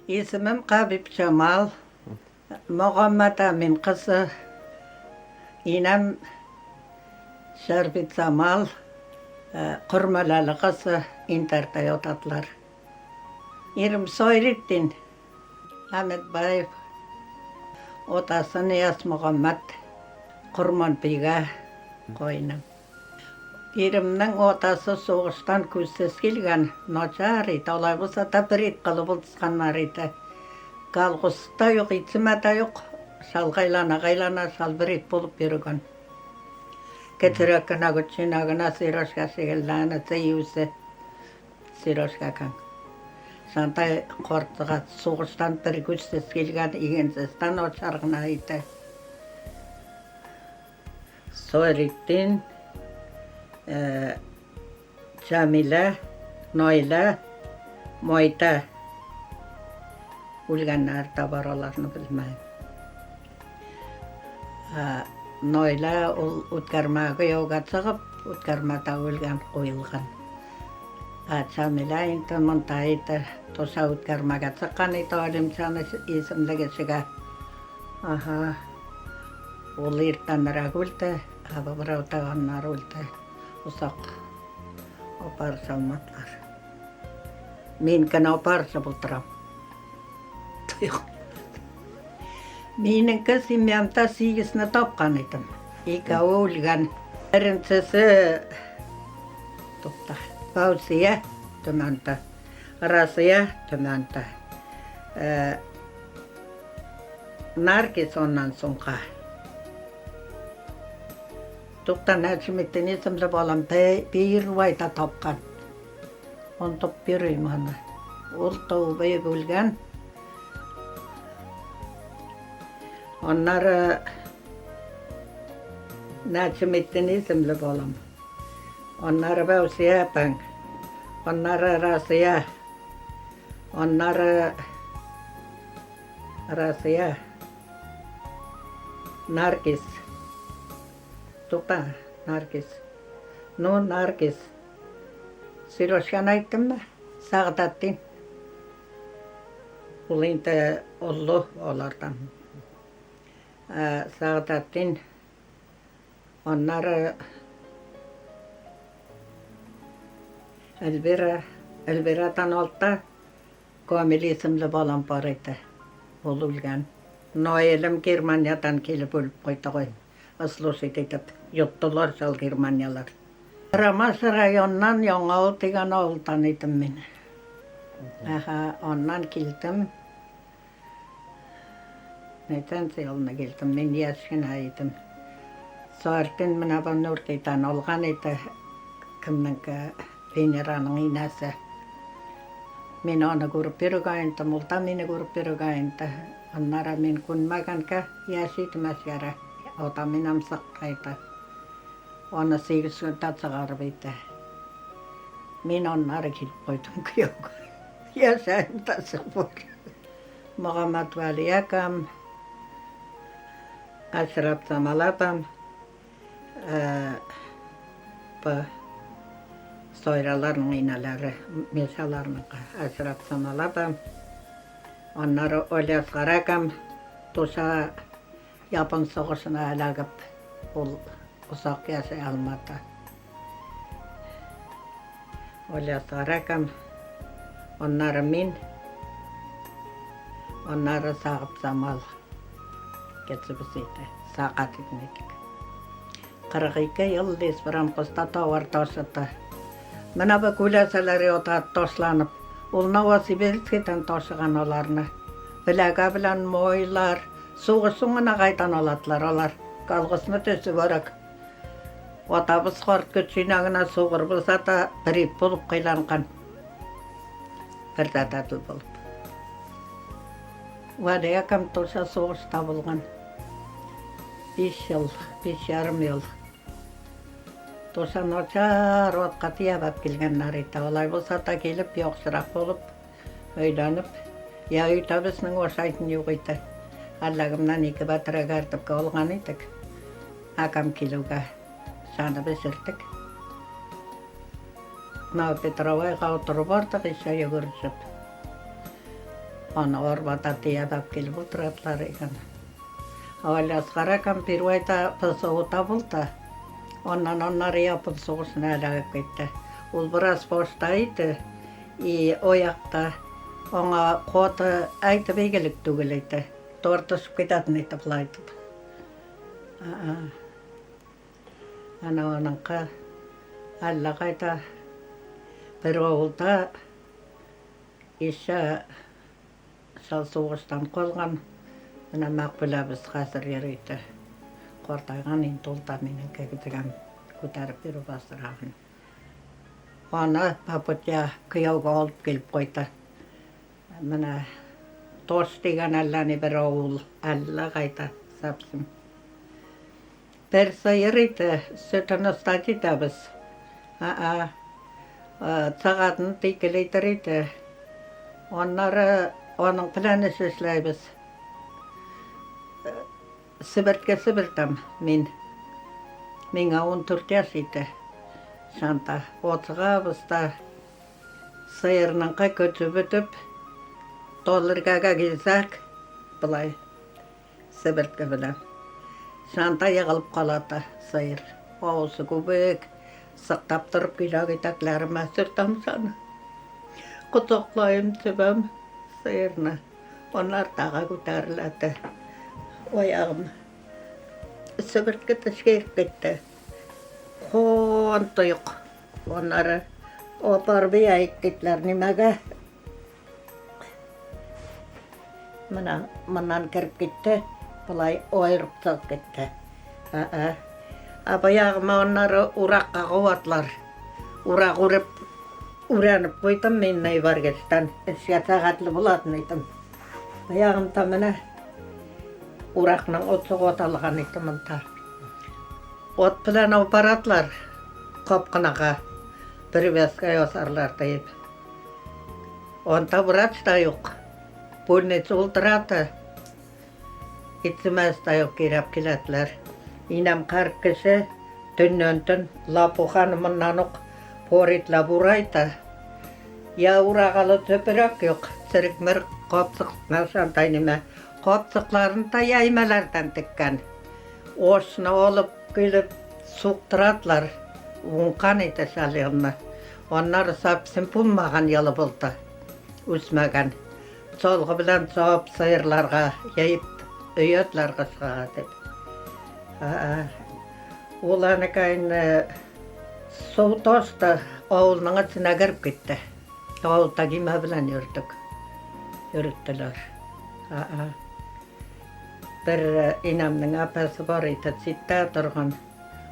Исемем Кабибҗамал, Мөхәммәт Амин кызы. Инәм Шәрбитзамал, Кормәләле кызы, Интерта ятатлар. Ирем Сайретдин Әмәтбаев, атасы Нияз Мөхәммәт, Корманпигә кайным. Иремнең атасы сугыштан күзсез килгән, начар иде, алай булса да бер ит кылып утыртканнар иде. Колхоз та юк, итсемә дә юк, шалгайлана-гайлана шал бер ит булып йөргән. Кечерәк кенә кечкенә генә Сережка шикелле анысы үзе. Сережка кең. Шундай картыга сугыштан бер күзсез килгән, игенсез дә начар гына иде. Соретдин, Җамилә, Наилә, Майда үлгәннәр дә бар, аларны белмәм. Наилә ул үткәрмәгә яуга чыгып, үткәрмәдә үлгән, куелган. Ә Җамилә инде монда иде, Тоса үткәрмәгә чыккан иде Алимҗан исемле кешегә. Аһа. Ул иртәнрәк үлде, ә бу берәү дә аннары үлде. Озак апарыша алмадылар. Мин генә апарышып утырам. Минеке семьямда сигезне тапкан идем. Икәве үлгән. Беренчесе тукта. Фәүзия Төмәндә. Разия Төмәндә. Э, Наргиз аннан соңга. Тукта Нәҗметдин исемле балам первый да тапкан. Онытып йөрим аны. Ул туып үлгән. Аннары Нәҗметдин исемле балам. Аннары Бәүсия апаң. Аннары Разия. Аннары Разия, Наргиз. Тукта, Наргиз. Ну, Наргиз. Сережканы әйттемме? Сәгъдәтдин. Ул инде олы алардан. Сәгъдәтдин. Аннары Эльвира, Эльвирадан алтта Камил исемле балам бар иде. Ул үлгән. Наилем Германиядән килеп үлеп кайтты гой. Слушать итеп йоттылар шул Германияләр. Рамаш районыннан Яңавыл дигән авылдан идем мин. Әһә, аннан килдем. Ничәнче елны килдем, мин яшь кенә идем. Сартин менә бу Нуртидан алган иде, кемнеңке, Венераның инәсе. Мин аны күреп йөргән идем, ул да мине күреп йөргән иде. Аннары мин күнмәгәнгә яшь идем әсгәрә. Атам инәм сыкта иде. Аны сигез көндә чыгарып иде. Мин аннары килеп куйдым кияүгә. Яшәем дә чыгып. Мөхәммәтвәли әкәм, Әшрәп Замал апам, бу Сайраларның инәләре, Мишаларныкы, Әшрәп Замал апам, аннары Олясгар әкәм, Туша Япон сугышына эләгеп, ул озак яши алмады. Олясгар әкәм, аннары мин, аннары Сагыпзамал кечебез иде, Сака дигән идек. 42 ел леспромхозда товар ташыды. Менә бу күләсәләр ята ташланып. Ул Новосибирскидан ташыган аларны. Беләгә белән майлар, Сугыш соңына кайдан аладылар алар? Колхозны төзүгәрәк. Атабыз карт көченә генә сугыр булса да, бер ит булып кыйланган. Председатель булып. Вәли әкәм тоже сугышта булган. 5 ел, 5,5 ел. Тоже начар атка төяп алып килгәннәр иде. Алай булса да килеп, яхшырак булып, Өйләнеп, я өй табысының ашайтын юк иде. Әллә кемнән ике батырак картопка алган идек. Акам килүгә шаны пешердек. Новопетровайга утырып бардык еще йөгерешеп. Аны арбада төяп алып килеп утыраттылар икән. Галиәсгар әкәм первайда ПСОта булды. Аннан аннары Япон сугышына эләгеп китте. Ул бераз башта иде, и аякта аңа каты әйтеп игелек түгел иде. Тартышып китәтен иде болай итеп. Әнә аныңкы әллә кайда бер авылда еще шул сугыштан калган менә Мәкъбүләбез хәзер йөри иде. Картайган инде ул да минем кебек күтәреп йөреп асраган. Аны попутья кияүгә алып килеп куйды. Менә Таш дигән әллә ни бер авыл, әллә кайда совсем. Бер сыер иде, сөтен остать итәбез. А-а. Сәгатен тикелидер иде. Аннары аның белән эш эшләйбез. Себерке себертәм мин. Миңа 14 яшь иде. Шанта. Отыгабыз да сыерныңкы көтү бетеп, Талыргага килсәк, болай себерке белән. Шанта егылып кала да сыер. Авызы күбек, сыктап торып килә итәкләремә сөртәм шаны. Кочаклаем, сөбәм сыерны. Аннары тагы күтәрелә дә аягым. Себерке тешкә китте. Кан тоек. Аннары апарып әйттеләр нимәгә. Менә моннан кереп китте, болай аерып чыгып китте. Ә-ә. Ә баягыма аннары уракка куатлар. Урак урып, үрәнеп куйдым мин Найваргестан. Эшкә сәгатьле булатын идем. Баягымда менә уракның отсы аталган иде монда. Ат белән аппаратлар капкынага привязка ясарлар диеп. Анда врач та юк. Больница ултырады. Итсемәс та юк, кирәп киләтләр. Инәм карт кеше төннән төн лопуханы моннан ук поритлап урайта. Я урагалы төпрәк юк, черек-мер капчык нәрсәнтай нимә. Капчыкларын та яймәләрдән теккән. Ошны алып килеп суктыратлар. Уңкан иде шул елны. Аннары совсем булмаган елы булды. Үсмәгән. Чалгы белән чабып сыерларга җәеп өятләр кышкага дип. Ул аныкайны су ташты, авылның эченә кереп китте. Авылда кимә белән йөрдек. Йөрттеләр. Бер инәмнең апасы бар иде, читтә торган.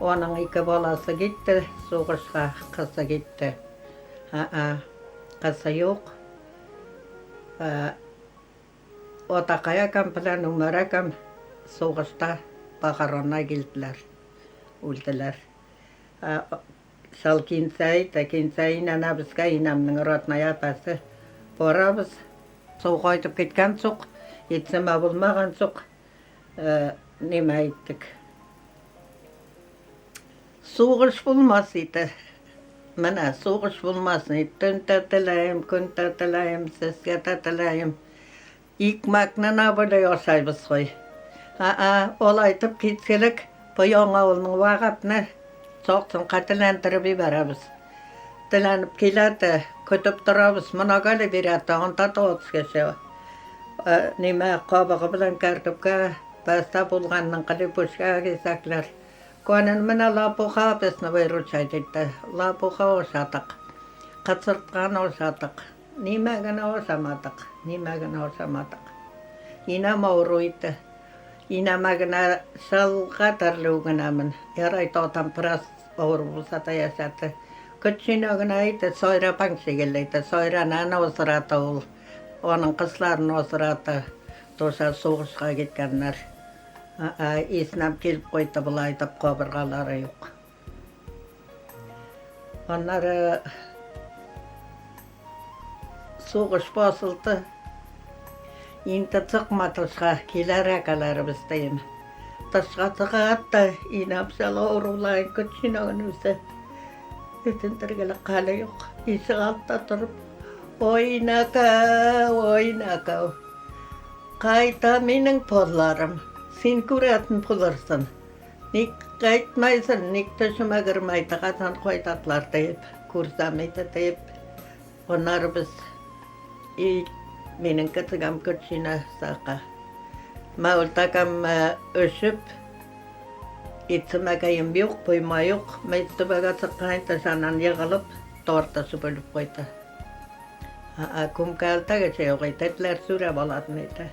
Аның ике баласы китте сугышка, кызы китте. Кызы юк. Атакай әкәм белән Умәр әкәм сугышта похоронна килделәр, үлделәр. Шул Кинсәй, тә Кинсәй инәнәбезгә, инәмнең родная апасы. Барабыз, су кайтып киткән сук, итсемә булмаган сук, нимә иттек. Сугыш булмас иде. Менә сугыш булмасын иде. Төн тә теләем, көн тә теләем, сезгә дә теләем. Икмәкне на болай ашайбыз кой. А-а, алай итеп китселек, бу яңа авылның вагатны саксынка теләндереп ибәрәбез. Теләнеп килә дә, көтеп торабыз, много ли бирә, анда да 30 кеше. Нимә, кабыгы белән кәртүпкә, бәстә булганның кылипүшкә кисәкләр. Конин менә лопуха безне выручать итте. Лопуха ашадык. Кычырткан ашадык. Нимә генә ашамадык, нимә генә ашамадык. Инәм авыру иде. Инәмә генә шылга төрле үгенәмен. Ярай татам бераз авыру булса да яшәде. Көтченә генә иде, Сайра апаң шикелле иде. Сайраны әнә осрады ул. Аның кызларын осрады. Тоша сугышка киткәннәр. Иснәп килеп куйды болай дип кабыргалары юк. Аннары сугыш басылды. Инде чыкма тышка, киләр әкәләребез дим. Тышка чыгат та инәм шул авыруларын көтсен үзе. Бөтен тергелек хәле юк. Ишек артта торып Ойнака, ойнака. Кайта минең палларым. Син күрәтен булырсын. Ник кайтмайсын, ник төшемә кермәй, кайчан кайтатлар диеп, күрсәм иде диеп. Аннары без и минем кытыгам көтчинә сака. Мәүлтакам өшеп, итсемәкәем юк, пойма юк. Мин түбәгә чыккан шаннан егылып, тартышып үлеп куйды. Күмкәлтәгечә юк иде, этләр сүрәп алатын иде.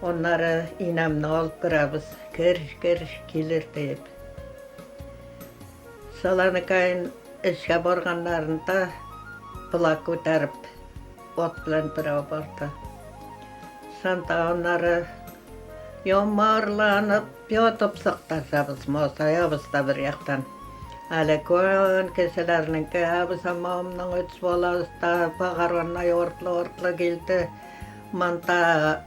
Аннары инәмне алып керәбез. Кер, кер, килер диеп. Саланыкайын эшкә барганнарында плак күтәреп, ат белән берәү барды. Санта аннары йомарланып ятып сыкташабыз, масаябыз да бер яктан. Әле көн кешеләрнеңке, абыса мамның өч баласы да похоронный ортлы-ортлы килде. Монда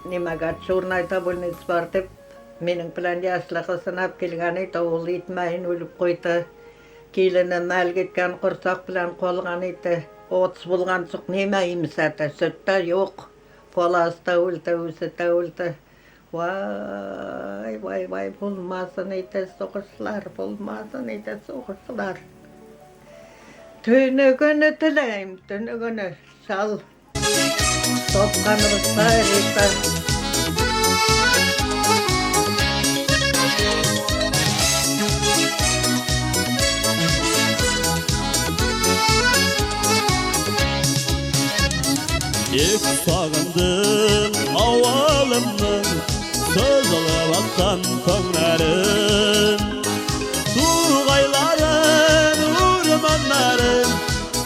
нимәгә черная больница бар дип, минем белән яшьлеге сынап килгән иде, ул итмәен үлеп куйды. Килене мәл киткән корсак белән калган иде. Отыз булган соң нимә имсәтә, сөт тә юк. Баласы да үлде, үзе дә үлде. Вай, вай, вай, булмасын иде сугышлар, булмасын иде сугышлар. Төне көне теләйм, төне көне шал тапканыбызга риза. Бик сагындым авылымның сызылып аккан таңнарын. Тугайларын, урманнарын,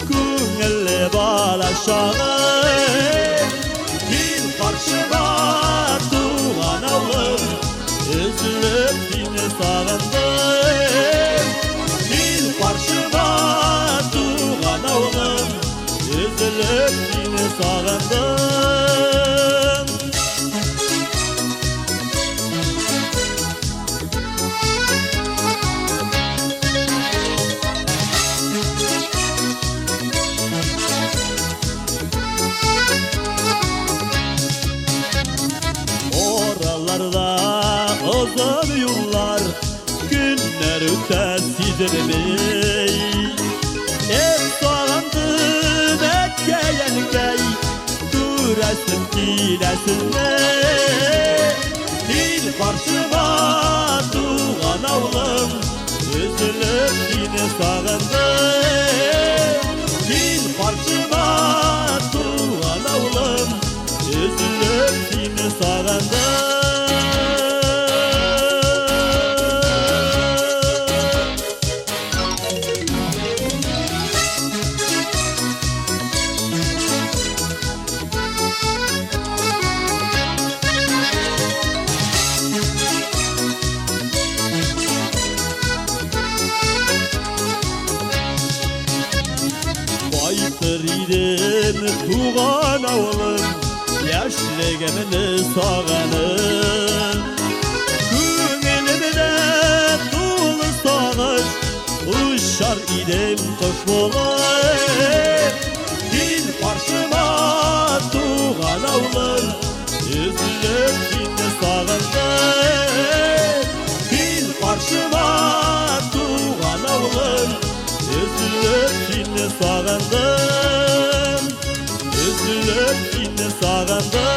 күңелле бала чагын. Кил каршыма, туган авылым, өзелеп сине сагындым. Кил каршыма, туган авылым, өзелеп сине сагындым. Oralarda озын юллар, көннәр үтә сизелми. Эт сагындым, әткәй, әнкәй, күрәсем киләсеңме. Кил каршыма, туган авылым, өзелеп сине сагындым. Кил каршыма, туган авылым, өзелеп сине сагындым. Кайтыр идем, туган авылым, яшьлегемне сагынып. Күңелемдә тулы сагыш, очар идем кош булып. Кил каршыма, туган авылым, өзелеп сине сагындым. Кил каршыма, туган авылым, өзелеп сине сагындым. Өзелеп сине сагындым.